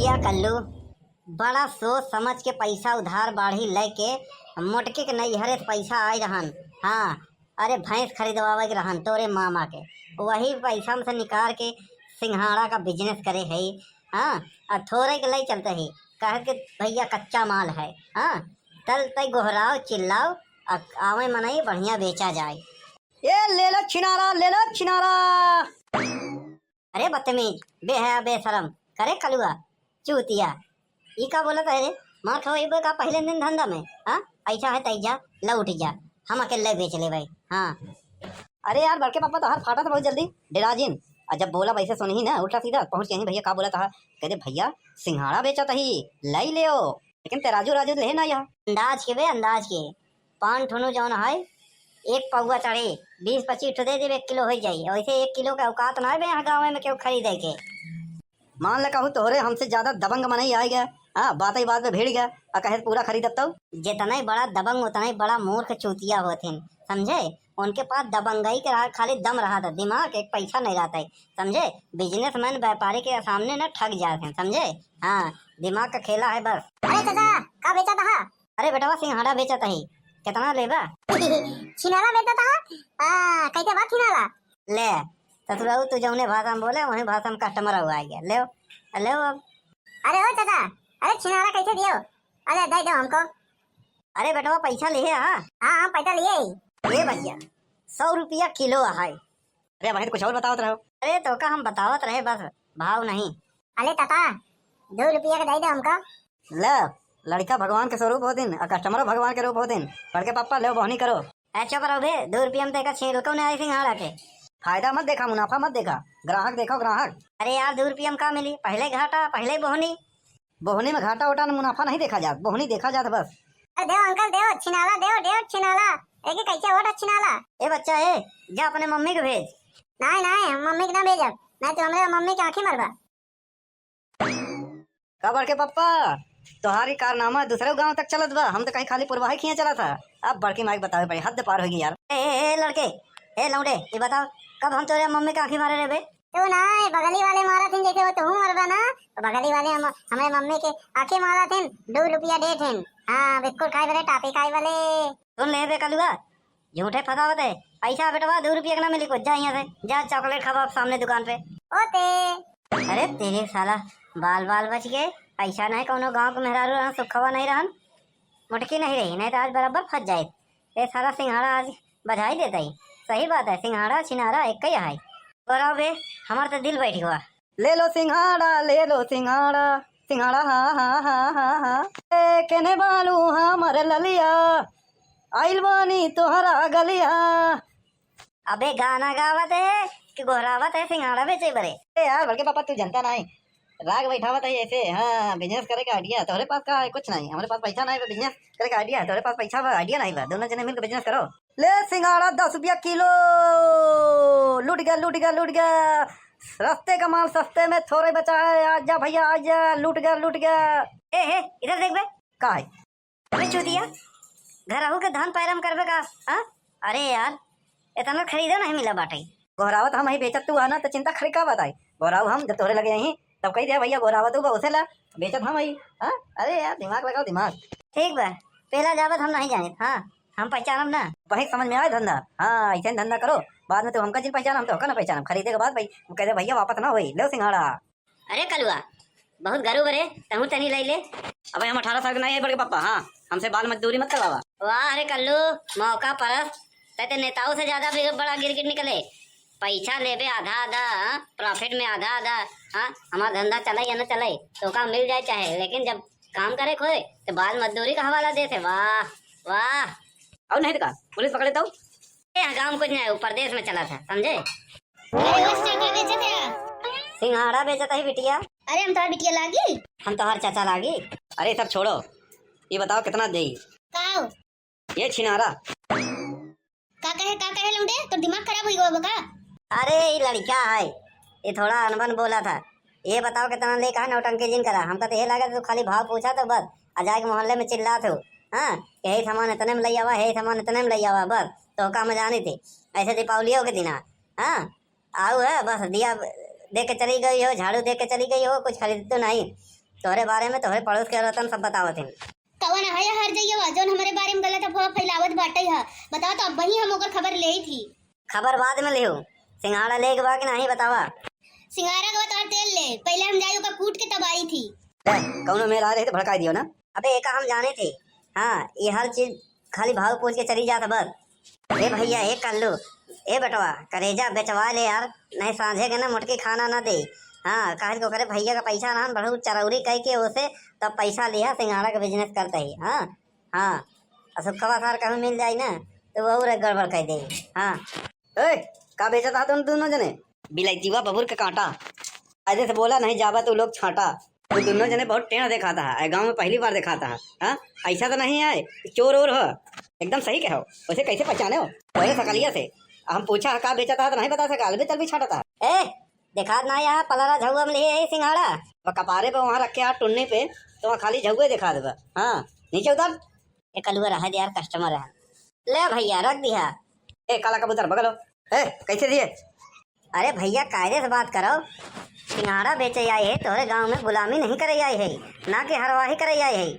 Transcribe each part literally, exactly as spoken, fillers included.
का कल्लू, बड़ा सोच समझ के पैसा उधार बाढ़ी लेके मोटकी के नैहरे से पैसा आए रहन। हाँ, अरे भैंस खरीदवावे के रहन तोरे मामा के, वही पैसा में से निकाल के सिंघाड़ा का business करे है। हाँ, आ थोरे के ले चलते है, कहे के भैया कच्चा माल है। हाँ, तल तय गोहराव चिल्लाव, आ आवे मनई बढ़िया बेचा जाए। ए ले लो छिनारा, ले लो छिनारा। अरे बदतमीज, बेहया, बेशरम, करे कलुआ, चूतिया, ई का बोलत है रे? मार खवाइबे का पहले दिन धंधा में? हाँ, ऐसा है तैजा, लौट जा, हम अकेले बेच ले भाई। हाँ, अरे यार, बड़के पापा तोहार फाटा था बहुत जल्दी, डेरा जिन। और जब बोला वैसे सुनही ना, उल्टा सीधा पहुँच के ही, भैया का बोला था? कह दे, "भैया, सिंघाड़ा बेचा तही, लाई ले ओ।" लेकिन तराजू राजू ले ना यहाँ। अंदाज के बे, अंदाज के। पान ठुनु जौन है, एक पौवा चढ़े, बीस पच्चीस ठो दे देबे, एक किलो हो जाई। वैसे एक किलो के औकात ना है बे यहाँ गाँव में केहू खरीदे के। मान ले कहू तोहरे हमसे ज्यादा दबंग मनई आए गया, हाँ, बात ही बात में भिड़ गया, आ कहे पूरा खरीदब तब। जितना ही बड़ा दबंग उतना ही बड़ा मूर्ख चूतिया होत हैं, समझे? उनके पास दबंगई के रहा, खाली दम रहा था, दिमाग एक पैसा नहीं रहता है, समझे? Businessman व्यापारी के सामने ना ठग जाते हैं, समझे? हाँ, दिमाग का खेला है बस। अरे चाचा, का बेचा था? अरे बेटवा, सिंघाड़ा बेचत ही, कितना लेबा? छिनाला बेचत हा? आ, कैसे बा छिनाला? ले, ससुराऊ, तू जौने भाषा में बोले, वही भाषा में customer हुआ आ गया। ले, ले अब। अरे ओ चाचा, अरे छिनाला कैसे दियो? अरे दे दो हमको। अरे बेटवा, पैसा लिए हा? हाँ, हाँ, पैसा लिए ही। ए भैया, सौ रुपया किलो है। अरे भाई, तो कुछ और बतावत रहो। अरे तो का हम बतावत रहे, बस भाव नहीं। अरे ताता, दो रुपया के दे दो हमको। ले, लड़का भगवान के स्वरूप होतिन, आ customer भगवान के रूप होतिन। बड़के पापा, ले बोहनी करो। ए, चुप रहो बे, दो रुपया में तो एका छील को नहीं आई सिंघाड़ा के। फायदा मत देखा, मुनाफा मत देखा, ग्राहक देखो, ग्राहक। अरे यार, दो रुपया में का मिली? पहले घाटा, पहले बोहनी। बोहनी में घाटा उटा मुनाफा नहीं देखा जात, बोहनी देखा जात बस। अरे देव अंकल, देव छिनाला, देव, देव छिनाला। एके कैसे ओट छिनाला? ए बच्चा, ए, जा अपने मम्मी के भेज। नहीं, नहीं, हम मम्मी के ना भेजब, नहीं तो हमरे मम्मी के आँखी मरबा। का बड़के पप्पा, तोहारी कारनामा दूसरे गांव तक चलत बा, हम तो कहीं खाली पुरवाही खिया चला था। अब बड़की माई के बतावे पड़ी, हद पार होगी यार। ए, ए, ए लड़के, ए लौंडे, ये बताओ, कब हम तोरे मम्मी के आँखी मारे रे बे? तू ना, ये बगली वाले मारा थिन, जैसे वो तू मरबा ना, तो बगली वाले हम, हमरे मम्मी के आँखी मारा थिन, दो रुपया दे थिन। हाँ, बिस्कुट खाए वाले, टाफी खाए वाले। सुन ले बे कलुआ, झूठे फसावत है। पैसा बेटवा दो रुपया के ना मिली कुछ, जा यहाँ से, जा chocolate खावा सामने दुकान पे। ओते। अरे तेरे साला, बाल बाल बच गए। ऐसा नहीं कौनो गांव के मेहरारू रहन, सुखवा नहीं रहन, मुटकी नहीं रही, नहीं तो आज बराबर फंस जाए। ए साला सिंघाड़ा आज बजाई देता ही। सही बात है, सिंघाड़ा छिनारा एक ही है। और अब बे, हमार तो दिल बैठ हुआ। ले लो सिंघाड़ा, ले लो सिंघाड़ा, सिंघाड़ा, हाँ, हाँ, हाँ, हाँ, हाँ। ए, केने बालू हमर ललिया, आइल बानी तोहरा गलिया। अबे गाना गावत है कि गोहरावत है सिंघाड़ा बेचे बरे? ए यार, बड़के पापा, तू जनता नहीं, राग बैठावत है ऐसे। हाँ, business करे का idea तोहरे पास का है? कुछ नहीं, हमरे पास पैसा नहीं, business करे का idea है, तोहरे पास पैसा बा, idea नहीं बा, दोनों जने मिलके business करो। ले सिंघाड़ा दस रुपया किलो, लूट गया, लूट गया, लूट गया। सस्ते का माल सस्ते में थोड़े बचा है, आजा भैया आजा, लूट गया, लूट गया। ए हे, इधर देख बे। का है? अबे चूतिया, घरहू के धान पैरम करबे का? हाँ? अरे यार, इतना खरीदो नहीं मिला बाटे। गोहरावत हम ही बेचत तू आना तो चिंता खड़ी का बात आई? गोहराऊ हम जब तोहरे लगे यहीं तब कही दिया भैया गोहरावत हूँ, उसे ला बेचत हम ही। हाँ? अरे यार, दिमाग लगाओ दिमाग। ठीक बा, पहला जावत हम नहीं जानित। हाँ, हम पहचानब ना। वही समझ में आए धंधा। हाँ, ऐसे धंधा करो, बाद में तू हमका जिन पहचान, हम तो होका ना पहचानब। खरीदे के बाद भाई वो कह दे भैया वापस ना होई, लो सिंघाड़ा। अरे कलुआ, बहुत गरू बरे, तहूँ तनी लई ले। अबे हम अठारह साल के नहीं है बड़के पापा, हाँ, हमसे बाल मजदूरी मत करवावा। वाह रे कल्लू, मौका परस्त, तै ते नेताओं से ज्यादा भी बड़ा गिरगिट निकले। पैसा लेबे आधा आधा, हाँ, profit में आधा आधा, हाँ, हमार धंधा चले या न चले, तोका मिल जाए चाहे, लेकिन जब काम करे खोए, तो बाल मजदूरी का हवाला देते, वाह, वाह। और नहीं तो का, पुलिस पकड़े तो? ए, गाँव में कुछ नहीं, वो परदेश में चला था, समझे? अरे, वो स्टेकर बेचे थे। सिंघाड़ा बेचत ही बिटिया। अरे, हम तोहार बिटिया लागी? हम तोहार चाचा लागी। अरे, सब छोड़ो, ये बताओ कितना देई? काव? ये छिनारा। का कहे, का कहे लौंडे? तोर दिमाग खराब हुई गवा बा का? अरे, ये लड़का है, ये थोड़ा अनबन बोला था। ये बताओ कितना ले कहा, नौटंकी जिन करा। हमका तो ये लगा तू खाली भाव पूछा तो बस, आ जाके मोहल्ले में चिल्लात हो, हाँ, यही सामान इतने में ले आवा, यही सामान इतने में ले आवा, बस। तो का हम जानी थी, ऐसे दीपावलियों के दिना, हाँ, आऊ है बस, दिया दे के चली गई हो, झाड़ू दे के चली गई हो, कुछ खरीद तो नहीं। तोहरे बारे में तोहरे पड़ोस के औरतन सब बतावत हैं। कवन है हर जइया जौन हमरे बारे में गलत अफवाह फैलावत बाटे है? बताओ तो, अब वही हम ओकर खबर लेइत ही। खबर बाद में लिहो, सिंघाड़ा लेके बा कि नहीं बतावा। सिंघाड़ा के बाद और तेल ले, पहले हम जाई ओका कूट के तब आई थी। ले, कौनो मेल आ रही तो भड़काई दियो ना। अबे एका हम जाने थे। हाँ, ये हर चीज खाली भाव पूछ के चली जात बस। ए भैया, ए कल्लू, ए बेटवा, करेजा बेचवा ले यार, नहीं सांझे के ना मोटकी खाना ना दे। हाँ, काहे को करे भैया का पैसा ना, बड़ू चरौरी कह के ओसे तब पैसा लिहा, सिंघाड़ा का बिजनेस करते ही। हाँ, हाँ, और सुखवा सार कहूँ मिल जाई ना, तो वो और गड़बड़ कर दे। हाँ। ए, का बेचत हा तुम दोनों जने? बिलैतिवा बबुर के कांटा। कायदे से बोला, नहीं जाबा तू लोग छांटा। तू दोनों जने बहुत टेढ़ देखाता है, ए गांव में पहली बार देखाता है। हाँ, ऐसा तो नहीं है, चोर ओर हो, एकदम सही कहो। वैसे कैसे पहचाने हो? तोरे सकलिया से। हम पूछा है का बेचत हा तो नहीं बता सका, अलबे तलबी छाटता है। ए, देखात ना यहाँ पलरा झउआ में लिए है सिंघाड़ा। वो कपारे पे वहाँ रखे हाथ टुन्नी पे, तो वहाँ खाली झउए दिखा देबा। हाँ, नीचे उतर। ए कलुआ रहा दे यार, कस्टमर है। ले भैया, रख दिया। ए काला कबूतर, बगलो। ए, कैसे दिए? अरे भैया, कायदे से बात करो। सिंघाड़ा बेचे आए है, तोहरे गांव में गुलामी नहीं करे आए है, ना कि हरवाही करे आए है।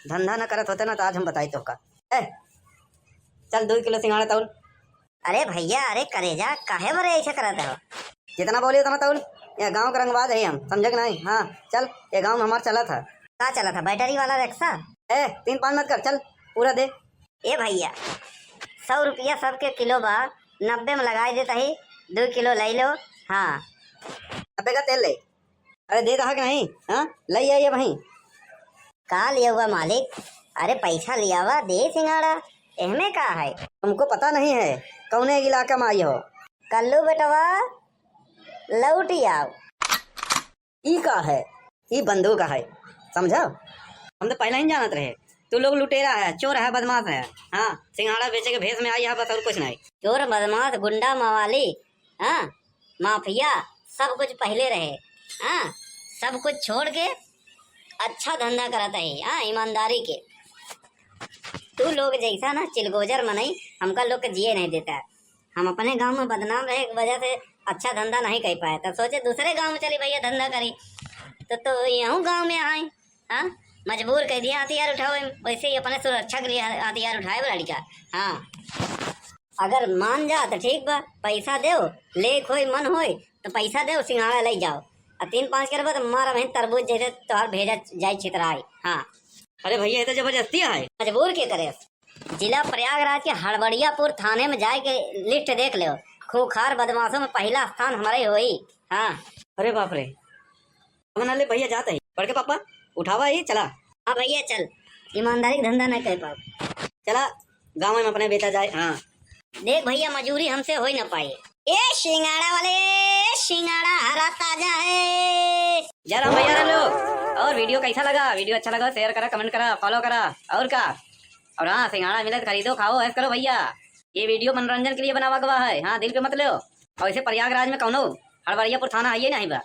धंधा न करत होते ना तो आज हम बताई तोहका। ए, चल दो किलो सिंघाड़ा तौल। अरे भैया, अरे करेजा, काहे बरे ऐसे करत हो? जितना बोली उतना तौल। ये गांव के रंगबाज है हम, समझे कि नहीं? हाँ, चल, ये गांव में हमार चलत है। का चलत है, बैटरी वाला रिक्शा? ए, तीन पाँच मत कर, चल, पूरा दे। ए भैया, सौ रुपया सबके किलो बा, नब्बे में लगाई देता ही, दो किलो ले लो। हाँ। नब्बे का तेल ले। अरे दे दहा कि नहीं? हाँ, ले आइए भाई। का लियावा मालिक? अरे पैसा लियावा, दे सिंघाड़ा, एहमे का है? हमको पता नहीं है, कौने इलाका में आई हो। कल्लू बेटवा, लौट आओ। ई का है? ई बंदूक है, समझा? हम तो पहले ही जानत रहे, तू लोग लुटेरा है, चोर है, बदमाश है। हाँ, सिंघाड़ा बेचे के भेष में आई है, बस और कुछ नहीं। चोर, बदमाश, गुंडा, मवाली, हाँ, माफिया, सब कुछ पहले रहे। हाँ, सब कुछ छोड़ के अच्छा धंधा करत है, हाँ, ईमानदारी के। तू लोग जैसा ना चिलगोजर मनई हमका लोग के जिए नहीं देता है। हम अपने गांव में बदनाम रहे के वजह से अच्छा धंधा नहीं कर पाए, तब सोचे दूसरे गांव में चली भैया धंधा करी, तो, तो यहूँ गांव में आए। हाँ, मजबूर कर दिया हथियार उठावे में, वैसे ही अपने सुरक्षा के लिए हथियार उठाए बा लड़का। हाँ, अगर मान जा तो ठीक बा, पैसा देव, लेक होई मन होई तो पैसा देव, सिंघाड़ा ले जाओ, और तीन पाँच करबा तो मारा बहन तरबूज जैसे तोहर भेजा जाए छितराई। हाँ। अरे भैया, ये तो जबरदस्ती है। मजबूर के करे? जिला प्रयागराज के हड़बड़ियापुर थाने में जाए के लिस्ट देख लो, खूंखार बदमाशों में पहला स्थान हमारे होई। हाँ। अरे बाप रे, अब ना ले भैया, जात है। बड़के पापा, उठावा ही, चला। हाँ भैया, चल, ईमानदारी के धंधा नहीं कर पाओ। चला, गाँव में अपने बेचा जाए। हाँ। देख भैया, मजूरी हमसे हो ही ना पाए। ए सिंघाड़ा वाले, सिंघाड़ा हरा ताजा है। जय राम भैया, रे लोग। और वीडियो कैसा लगा? वीडियो अच्छा लगा, शेयर करा, कमेंट करा, फॉलो करा, और का। और हाँ, सिंघाड़ा मिले तो खरीदो, खाओ, ऐश करो भैया। ये वीडियो मनोरंजन के लिए बनावा गवा है, हाँ, दिल पे मत लो। और इसे प्रयागराज में कौनो हड़बड़ियापुर थाना है ये नहीं बा।